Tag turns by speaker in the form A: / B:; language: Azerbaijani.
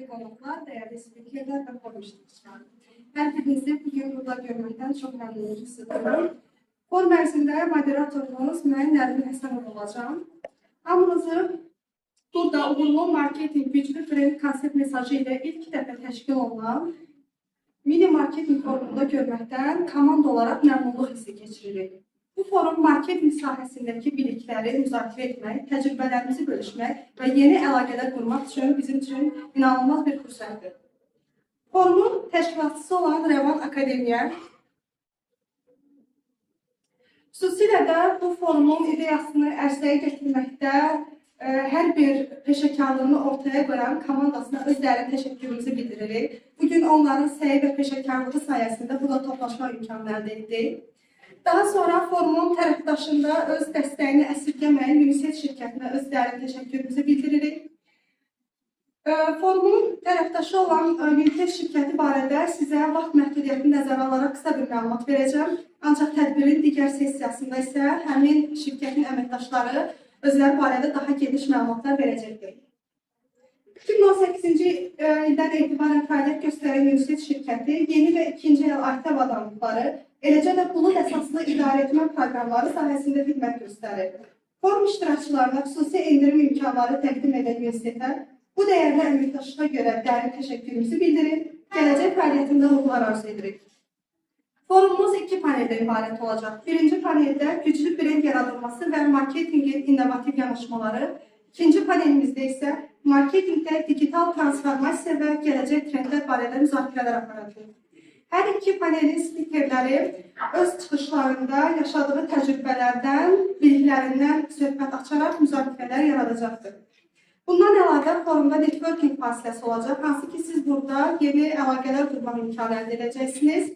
A: qonaqlar, dəyərli spikerlər və forum iştirakçıları. Hər birinizi bugün burada görməkdən çox məmnunluq hiss edirəm. Forum ərzində moderatorunuz mən Nərmin Həsənov olacağam. Hamınızı burada uğurlu marketinq güclü brend konsept mesajı ilə ilk dəfə təşkil olunan mini marketinq forumunda görməkdən komanda olaraq məmnunluq hissi keçiririk. Bu forum marketinq sahəsindəki bilikləri müzakirə etmək, təcrübələrimizi bölüşmək və yeni əlaqələr qurmaq üçün bizim üçün inanılmaz bir fürsətdir. Forumun təşkilatçısı olan Rəvan Akademiya xüsusilə də bu forumun ideyasını ərsəyə gətirməkdə hər bir peşəkarlığını ortaya qoyan komandasına öz dərin təşəkkürümüzü bildiririk. Bugün onların səyi və peşəkarlığı sayəsində burada toplaşma imkanı əldə etdik. Daha sonra forumun tərəfdaşında öz dəstəyini əsirgəməyən Uniset şirkətinə öz dərin təşəkkürümüzü bildiririk. Forumun tərəfdaşı olan Uniset şirkəti barədə sizə vaxt məhdudiyyətini nəzərə alaraq qısa bir məlumat verəcəm. Ancaq tədbirin digər sessiyasında isə həmin şirkətin əməkdaşları özləri barədə daha geniş məlumatlar verəcəkdir. 2018-ci ildən etibarən fəaliyyət göstərən Uniset şirkəti yeni və ikinci el IT avadanlıqları, eləcə də bulud əsaslı idarəetmə proqramları sahəsində xidmət göstərir. Forum iştirakçılarına xüsusi endirim imkanları təqdim edən Unisetə bu dəyərli əməkdaşlığa görə dərin təşəkkürümüzü bildirib, gələcək fəaliyyətində uğurlar arzu edirik. Forumumuz iki paneldən ibarət olacaq. Birinci paneldə güclü brend yaradılması və marketinqin innovativ yanaşmaları, ikinci panelimizdə isə marketinqdə digital transformasiya və gələcək trendlər barədə müzakirələr aparacaq. Hər iki panelin spikerləri öz çıxışlarında yaşadığı təcrübələrdən, biliklərindən söhbət açaraq müzakirələr yaradacaqdır. Bundan əlavə forumda networking fasiləsi olacaq, hansı ki siz burada yeni əlaqələr qurmaq imkanı əldə edəcəksiniz.